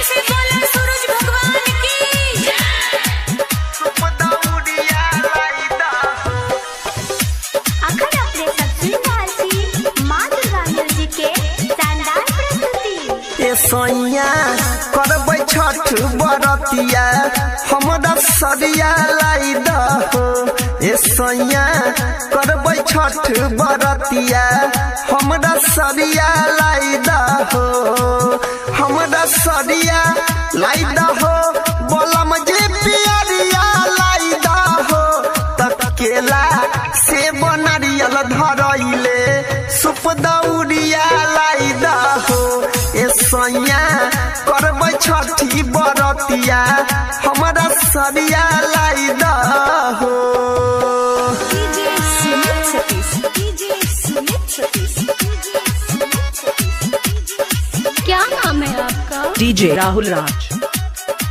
से बोला सूरज भगवान की। सुप दौरिया लाई दहो। अखन अपने सब सुनि रहल छी माँ दुर्गा म्यूजिक के शानदार प्रस्तुति। ए सैया करबै छठ बरतिया, हमरा सरिया लाई दहो। ए सैया करबै छठ बरतिया, हमरा सरिया लाई दहो। हमरा सरिया लाई दहो, बोलम जी पियरिया लाई दहो। तकेला से बनरियल धरैले, सुप दौरिया लाई दहो। ए सैया करबै छठी बरतिया, हमरा सरिया लाई दहो। DJ Sumit Satish, DJ Sumit Satish, DJ Sumit Satish. क्या नाम है आपका? डीजे राहुल राज,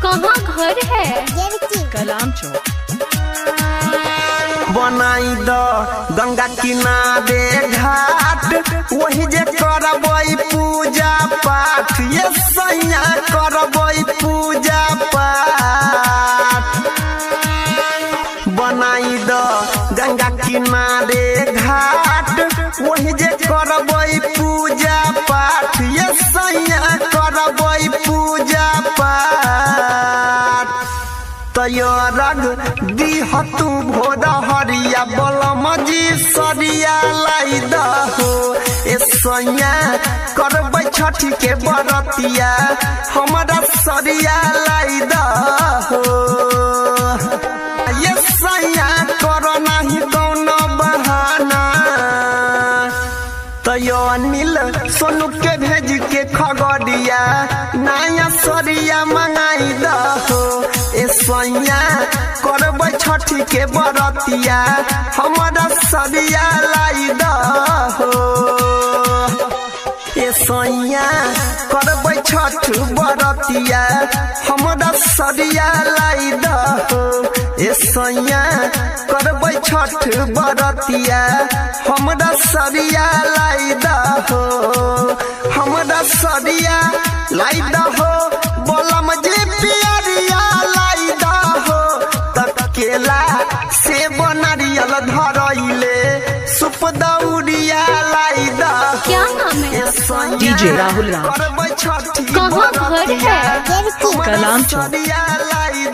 कहाँ घर है? कलाम चौक। बनाई द गंगा किनारे घाट, वही जे करबै पूजा पाठ। ये सैया करबै पूजा पाठ। बनाई द गंगा किनारे घाट, वही जे करबै पूजा पाठ। ये सैया करबै पूजा पाठ। तयरग दिहतु भोर हरिया, बलम जी सरिया लाई दहो। ए सैया करबै छठी के बरतिया, हमरा सरिया लाई दहो। ये सैया कर नाही कौनो बहाना, तयो अनिल सोनू के भेज के खगड़िया, नया सरिया मंगाई दहो। ए सैया करबै छठी के बरतिया, हमरा सरिया लाई दहो। ए सैया करबै छठ बरतिया, हमरा सरिया लाई दहो। ए सैया करबै छठ बरतिया, हमरा सरिया लाई दहो। हमरा सरिया लाई दहो, बोलम जी पियरिया लाई दहो। तकेला से बनरियल धरैले, सुप दौरिया लाई दहो। क्या नाम है ए आपका? सैया डीजे राहुल राज, करबै छठी कहाँ घर बरतिया, है? हमरा कलाम चौक। सरिया लाई